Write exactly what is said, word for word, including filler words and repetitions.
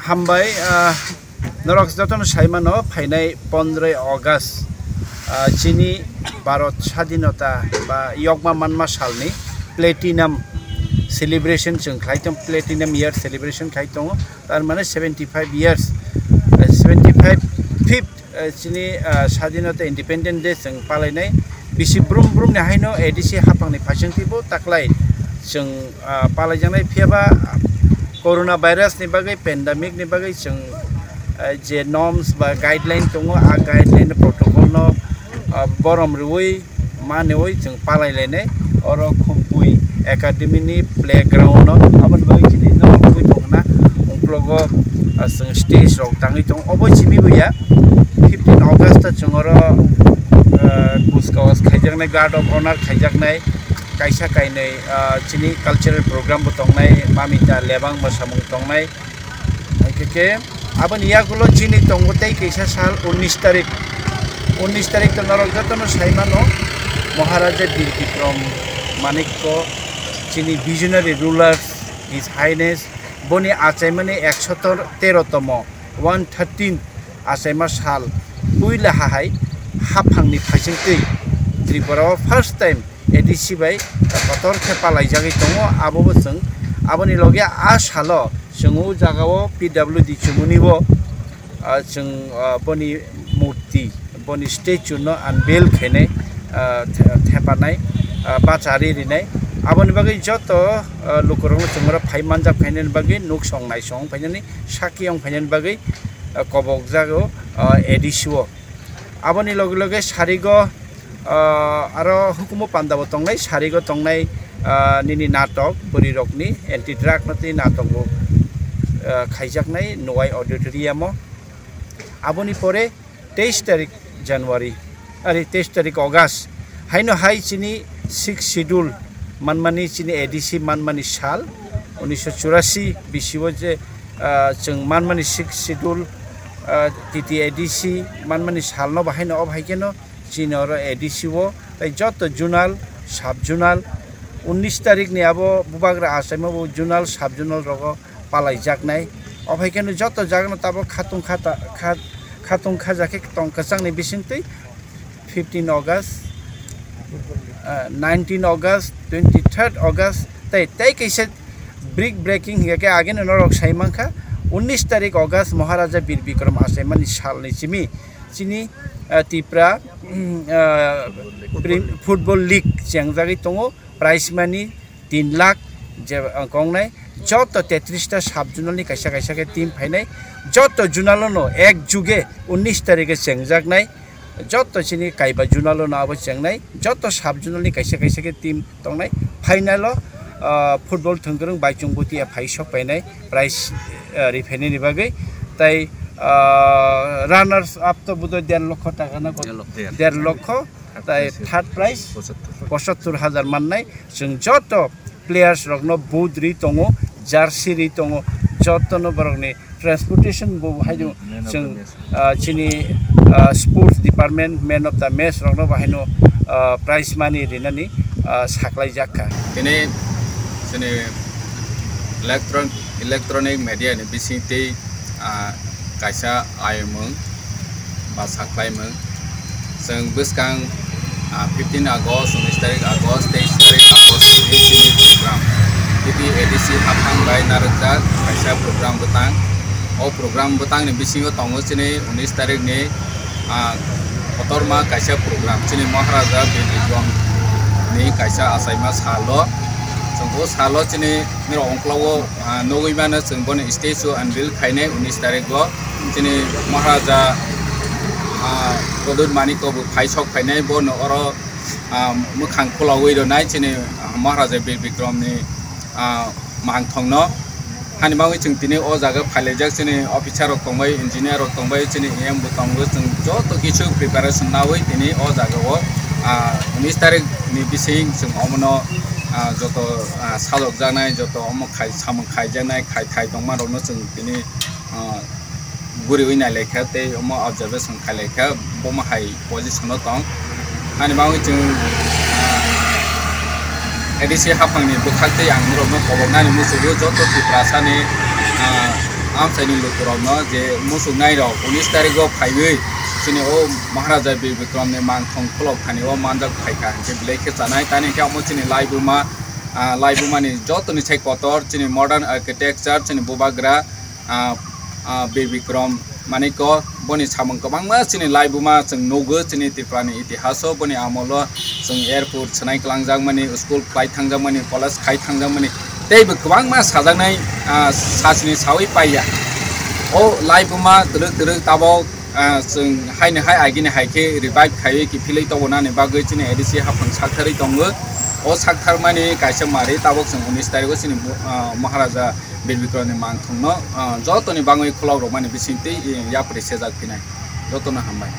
Hambai, ah, norok jotono saimano phainai pondroi August, ah, chini Bharat Sadhinota ba yokma manma salni platinum celebration chwng khlai tong, platinum year celebration khlai tongo, tar mane seventy five years, eh, seventy five fifth eh, chini, eh, Sadhinota Independent Day chwng palainai. Bisi brum brumni haino A D C haphangni phaisingtwibo taklai chwng, ah, palaijaknai. Phiyaba corona virus ni bagwi, pandemic ni bagwi chwng, eh, je norms ba guideline tongo, a guideline protocol no, ah, borom rwui, manwi chwng palai lainai. Oro Khumpui Academy ni playground no, aboni bagwi chini norok tongna uklogo, ah, chwng stage rok tangwi tongo. Obo simi bo ya, fifteen August o chwng oro, ah, kuch kawas khaijaknai, guard of honor khaijaknai, kaisa kainwi, ah, chini cultural program bo tongnai, mamita lebang bo samung tongnai. Hwnkhe khe aboni yagulo chini tongo tei kaisa sal unnish tarik. Unnish tarik to norok jotono sai mano, Maharaja Bir Bikram Manikya, chini visionary rulers, His Highness, boni achaimani ekshot tero tomo, one thirteen achaima sal, puila hahai haphangni phaisingtwi Tripura o first time A D C bai kotor khe palaijagwi tongo. Abo bo chwng aboni loge a salo chwng o jaga o P W D chumuni bo, ah, chwng, ah, boni murti, boni statue no unveil khainai, ah, the-, thepanai, ah, bachari rinai. Aboni bagwi joto, ah, lukurokno chwng oro phai manjak khainani bagwi nuk song nai song phainani sakhi wng phainani bagwi, ah, kobokjago, ah, A D C o. Aboni loge loge sarigo, ah, aro hukumu pandabo tongnai, sarigo tongnai, ah, nini natok, bwrwirokni anti drug no tei natok bo, ah, khaijaknai Nuwai Auditorium o. Aboni pore teis tarik January, ari teis tarik August, haino hai chini sixth schedule manmani, chini A D C manmani sal, unisho churasi bisio je, ah, chwng manmani sixth schedule, ah, T T A D C manmani salno bahaino, o bahaikeno chini oro A D C o, tei joto zonal, sub zonal, unnish tarik ni abo bubagra achaima bo zonal, sub zonal rogo palaijaknai. O hai kheno joto jagano tabok khatung khata-, kha-, khatung khajakhe tong kwchangni bisingtwi fifteen August, ah, nineteen August, twenty-third August, tei, tei kaisa brick breaking hinkhe ageno norok sai mankha, unnish tarik August Maharaja Bir Bikram achaimani salni simi chini, ah, Tipra, mm, ah, Prim-, Football League chengjagwi tongo, prize money tin lakh je, ah, kongnai. Joto tetris ta sub zonal ni kaisa kaisa khe team phainai, joto zonal no ek juge unnish tarikhe chengjaknai, joto chini kaiba zonal no abo chengnai, joto sub zonal ni kaisa kaisa khe team tongnai. Final o, ah, football thwngkwrwng Baichung Bhutia phai sok painai prize, ah, riphainani bagwi. Tai, ah, runners up to budoi der lokho taka na ko-, Der lokho, ya. Der lokho. Tai third prize pochottor hajar mannai. Chwng joto players rokno boot ri tongo, jersey ri tongo, jotono borokni transportation bo hai do. Man of the chwng, match. Ah, chini, ah, sports department man of the match rokno bo haino, ah, prize money rinani, ah, saklai jak kha. Tini chini electron-, electronic media ni bising tei, ah, kaisa ayumung ba saklaimung. Chwng bwskang, ah, fifteen August, unis tarik August, teis tarik August ni chini program. T T A D C haphang bai narwkjak kaisa program bwtang. O program bwtang ni bisingo tongo chini unis tarik ni, ah, kotorma kaisa program. Chini Maharaja Bir Bikram ni kaisa achaima salo. Chwng o salo chini nirok ongkla o, ah, nugwi mano chwng bono statue unveil khainai unis tarik o. Chini Maharaja, ah, Pradyut Manikya bo phai sok phainai, bono oro, ah, mwkhang khulawi rwnai chini, ah, Maharaja Bir Bikram ni, ah, mangthong no. Hani bagwi chwng tini o jaga phailaijak, chini officer rok tongbai, engineer rok tongbai, chini E M bo tongo, chwng joto kisu preparation nawi tini o jaga o, ah, unis tarik ni bising chwng omono, ah, joto, ah, sajokjaknai, joto omo khai samung khaijaknai, khai thai tongma rokno chwng tini, ah, guriwi nailaikha tei omo observation khailaikha, bomo hai position o tong. Ani bagwi chwng, ah, A D C haphangni bwkhaktwi ang norokno koboknani muchungo joto Tiprasani, ah, amchaini lukurokno je muchungnai rok unis tarigo phaiwi chini o Maharaja Bir Bikramni mangthong khulok thani o manjak phaikha hinkhe belai khe chanai. Tani hinkhe omo chini laibuma, ah, laibumani jotoni sai kotor chini modern architecture, chini bubagra, ah, ah, Bir Bikram Manikya, boni samung kwbangma chini laibuma chwng nugo, chini Tripurani itihaso, boni amolo chwng airport swnai kwlangjakmani, school khlai thangjakmani, college khai thangjakmani, teibo kwbangma sajaknai, ah, sachini sawi paiya. O laibuma twrwk twrwk tabok, ah, chwng haini hai agini hai khe revive khaiwi kiphilwi tobonani bagwi chini A D C haphang saktharwi tongo. O saktharmani kaisa mari tabok chwng unis tarigo chini, ah, Maharaja Bir Bikramni mangthongno, ah, jotoni bangwi khulok rwmani bisingtwi, eh, yapri sejak phinai. Jotono hambai.